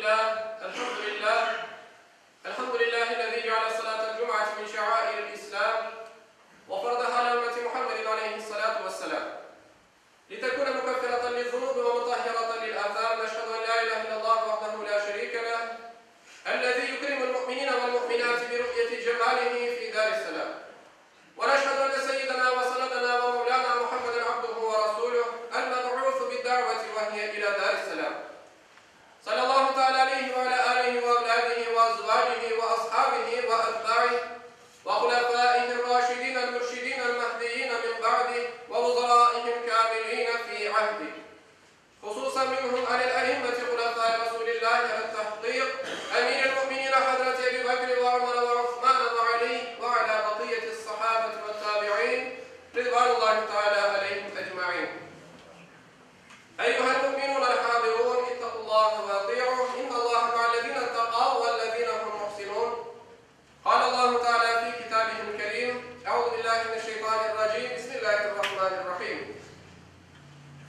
لله الحمد لله الحمد لله الذي جعل صلاة الجمعة من شعائر الإسلام وفرضها على أمة محمد عليه الصلاة والسلام لتكون مكفرة للذنوب ومطهرة للآثام نشهد أن لا إله إلا الله وحده لا شريك له الذي يكرم المؤمنين والمؤمنات برؤية جماله في دار السلام ونشهد أن سيدنا وسندنا ومولانا محمدا عبده ورسوله المبعوث بالدعوة وهي إلى دار السلام صلى الله تعالى عليه وعلى آله وأولاده وأزواجه وأصحابه وأتباعه وخلفائه الراشدين المرشدين المهديين من بعده ووزرائه الكاملين في عهده خصوصا منهم على الأئمة خلفاء رسول الله على التحقيق أمير المؤمنين حضرة أبي بكر وعمر وعثمان وعلي وعلى بقية الصحابة والتابعين رضوان الله تعالى عليهم أجمعين أيها المؤمنون الحاضرون اتقوا الله وأطيعوه إن الله مع الذين اتقوا والذين هم محسنون قال الله تعالى في كتابه الكريم أعوذ بالله من الشيطان الرجيم بسم الله الرحمن الرحيم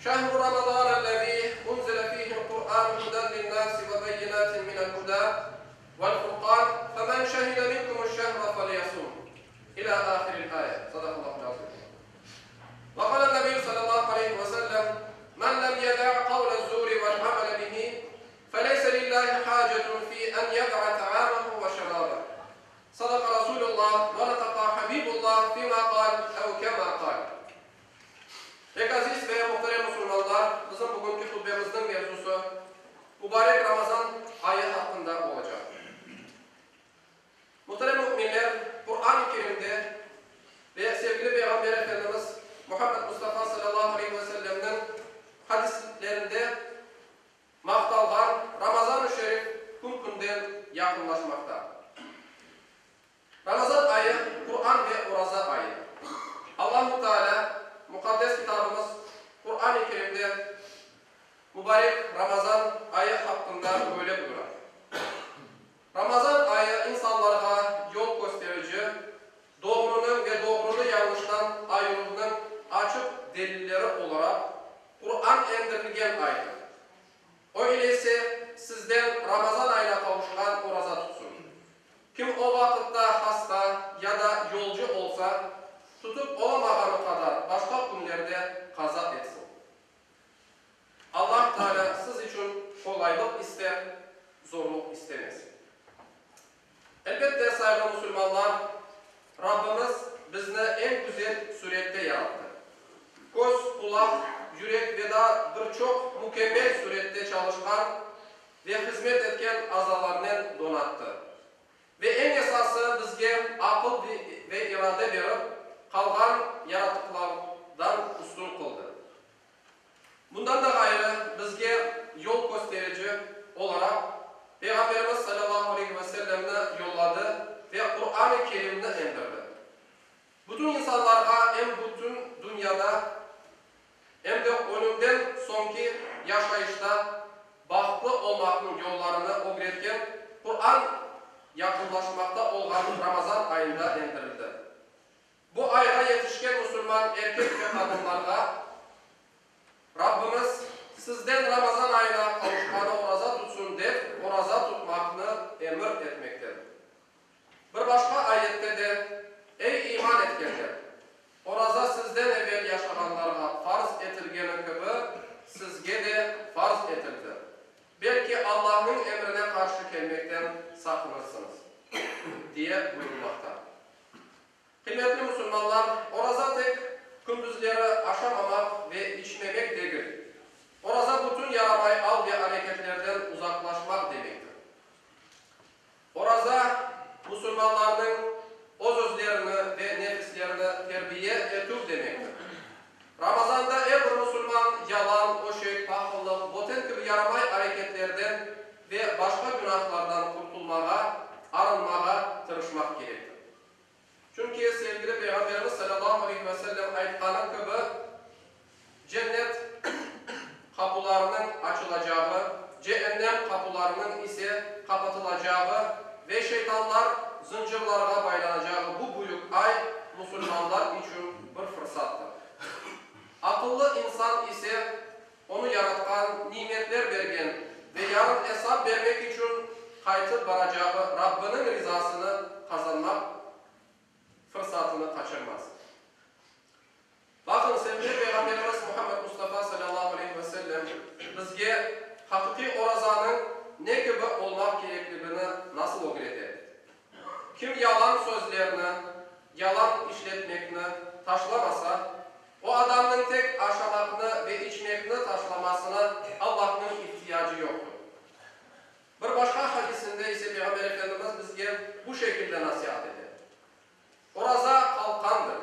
شهر رمضان الذي أنزل فيه القرآن هدى للناس وبينات من الهدى والفرقان فمن شهد منكم الشهر فليصوم إلى آخر الآية صدق الله العظيم وقال النبي صلى الله عليه وسلم من لم يدع قول الزور والعمل به فليس لله حاجة في أن يدع طعامه وشرابه صدق رسول الله ونطق حبيب الله فيما قال أو كما قال Pek aziz ve muhterem musulmanlar, bizim bugünki hutbemizniñ mevzusı mubarek Ramazan ayı haqqında olacaq. Muhterem müminler, Quran-ı Kerimde ve sevgili Peyğamber Efendimiz Muhammed Mustafa salâllahu aleyhi ve sellemniñ hadislerinde maqtalğan Ramazan-ı Şerif kün-künden yaqınlaşmaqta. Ramazan ayı, Quran ve oraza ayı. Allahu Teala Muqaddes Kitabımız Quran-ı Kerimde mubarek Ramazan ayı haqqında böyle buyura, Ramazan ayı insanlarğa yol kösterici, doğrunı ve doğrunı yañlıştan ayıruvnıñ açıq delilleri olaraq Quran endirilgen aydır. Öyleyse, sizden Ramazan ayına qavuşqan oraza tutsun. Kim o vaqıtta hasta ya da yolcu olsa, tutıp olamağanı qadar başqa künlerde qaza etsin. Allah Teala siz içün qolaylıq ister, zorluq istemez. Elbette, sayğılı musulmanlar, Rabbimiz bizni eñ güzel sürette yarattı. Köz, qulaq, yürek ve daa bir çoq mükemmel sürette çalışqan ve hızmet etken azalarnen donattı. Ve eñ esası bizge aqıl ve irade berip, qalğan yaratıqlardan üstün qıldı. Bundan da ğayrı, bizge yol kösterici olaraq Peyğamberimiz salâllahu aleyhi ve sellemni yolladı ve Quran-ı Kerimni endirdi. Bütün insanlarğa em bütün dünyada, em de ölümden soñki yaşayışta bahtlı olmaqnıñ yollarını ögretken Quran yaqınlaşmaqta olğan Ramazan ayında endirildi. Bu ayğa yetişken musulman erkek ve qadınlarğa Rabbimiz sizden Ramazan ayına qavuşqanı oraza tutsun dep oraza tutmaqnı emir etmektedir. Bir başqa ayette de, Ey iman etkenler! Oraza sizden evel yaşağanlarğa farz etilgeni kibi sizge de farz etildi. Belki Allahnıñ emrine qarşı kelmekten saqınırsıñız, diye buyurmaqta. Qıymetli musulmanlar, oraza tek kündüzleri aşamamaq ve içmemek degil. Oraza bütün yaramay al ve areketlerden uzaqlaşmaq demektir. Oraza, musulmanlarnıñ öz-özlerini ve nefislerini terbiye etüv demektir. Ramazanda er bir musulman yalan, öşek, pahıllıq, boten kibi yaramay areketlerden ve başqa günahlardan qurtulmağa, arınmağa tırışmaq kerektir. Çünki sevgili Peyğamberimiz salâllahu aleyhi ve sellem aytqanı kibi, Cennet qapularınıñ açılacağı, Ceennem qapularınıñ ise qapatılacağı ve şeytanlar zıncırlarğa baylanacağı bu büyük ay musulmanlar içün bir fırsattır. Aqıllı insan ise onı yaratqan, nimetler bergen. ve yarın esap bermek içün qaytıp baracağı Rabbiniñ rizasını qazanmaq fırsatını qaçırmaz. Baqıñ, sevgili Peyğamberimiz Muhammed Mustafa salâllahu aleyhi ve sellem bizge haqiqiy orazanıñ ne kibi olmaq kerekligini nasıl ögrete. Kim yalan sözlerni, yalan işletmekni taşlamasa, o adamnıñ tek aşamaqnı ve içmekni taşlamasına Allahnıñ ihtiyacı yoqtır. Bir başqa hadisinde ise Peyğamber Efendimiz bizge bu şekilde nasiat ete. Oraza qalqandır.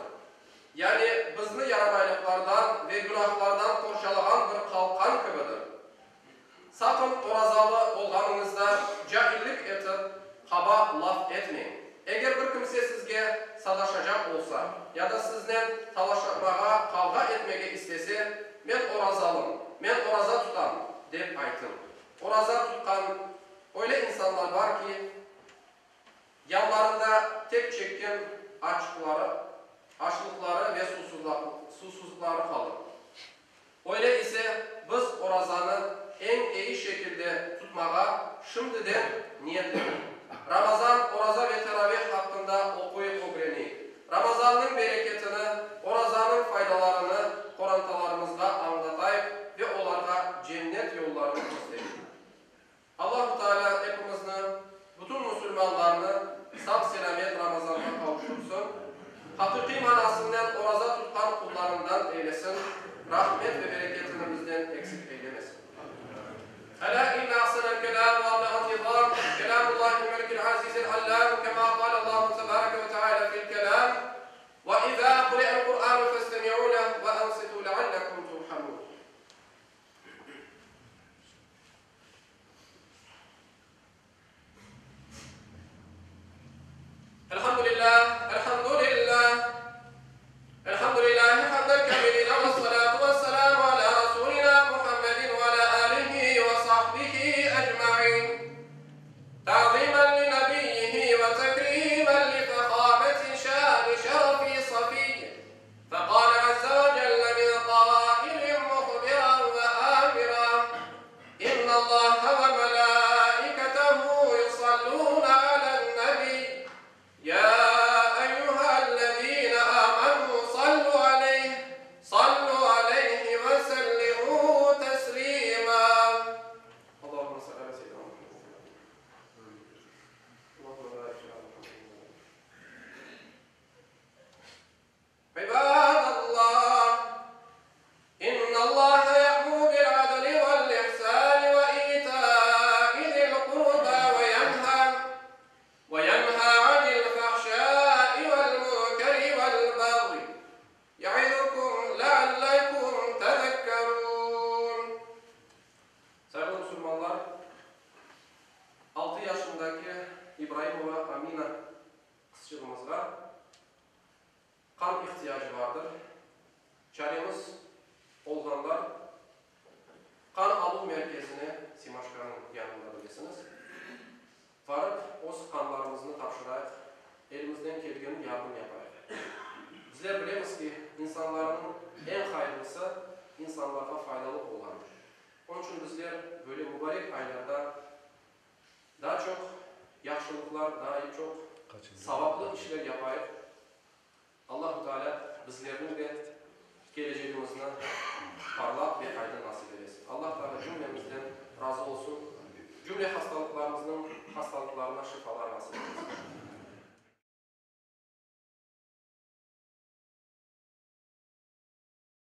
Yani bizni yaramaylıqlardan ve günahlardan qorçalağan bir qalqan kibidir. Saqın orazalı olğanıñızda caillik etip, qaba laf etmeñ. Eger bir kimse sizge sataşacaq olsa, ya da siznen talaşmağa, qavğa etmege istese, Men orazalım, men oraza tutam, dep aytıñ. Oraza tutqan öyle insanlar bar ki, Yanlarında tek çekken açıqları, açlıqları ve susuzlıqları qalır. Öyle ise, biz orazanı eñ eyi şekilde tutmağa şimdiden niyetlenip, Ramazan, oraza ve teravih haqqında oquyıp ögreneyik. Ramazannıñ bereketini, orazanıñ faydalarını qorantalarımızğa añlatayıq ve olarğa cennet yollarını köstereyik. Allahu Teala epimizni, bütün musulmanlarnı sağ-selâmet Ramazanğa qavuştırsın, haqiqiy manasınen oraza tutqan qullarından eylesin, rahmet ve bereketini bizden eksik eylemesin. Elâ inne ahsenel kelâm ve ableğen nizâm, kelâmullâhil melikil azizil allâm, kemâ kâlellâhu tebâreke ve teâlâ fil kelâm, Ve izâ kuri'el Kur'ânu festemi'û leh ve ansitû leallekum turhamûn. Elhamdülillah, elhamdülillah, Elhamdülillahi hamden kemiline ve salatu ve selamu ala Rasulina Muhammedin ve ala alihi ve sahbihi ecmain. Ta'zimen li nebiyyihi ve tekrimen li fehameti şani şerefi safiy. فقال عز وجل من قائل مخبرا وآمرا إن الله وملائكته يصلون على النبي يا أيها الذين آمنوا صلوا عليه صلوا عليه وسلموا تسليما اللهم صل على سيدنا محمد اللهم بارك على محمد عباد الله إن الله يأمر بالعدل والإحسان وإيتاء ذي القربى وينهى وينهى عن الفحشاء والمنكر والبغي يعظكم لعلكم تذكرون Sayğılı musulmanlar, altı yaşındaki İbraimova Amina qızçığımızğa qan ihtiyacı vardır. Çaremiz olğanlar qan aluv merkezine, Simaşkanıñ yanında bilesiñiz, varıp öz qanlarımıznı tapşırayıq, elimizden kelgeni yardım yapayıq. Bizler bilemiz ki, insanlarnıñ eñ hayırlısı insanlarğa faydalı olğandır. Onıñ içün bizler böyle mübarek aylarda Daa çoq yahşılıqlar, daa çoq savaplı işler yapayıq. Allahu Teala bizlerniñ de kelecegimizni parlaq ve aydın nasip eylesin. Allah Teala cümlemizden razı olsun. Cümle hastalıqlardan.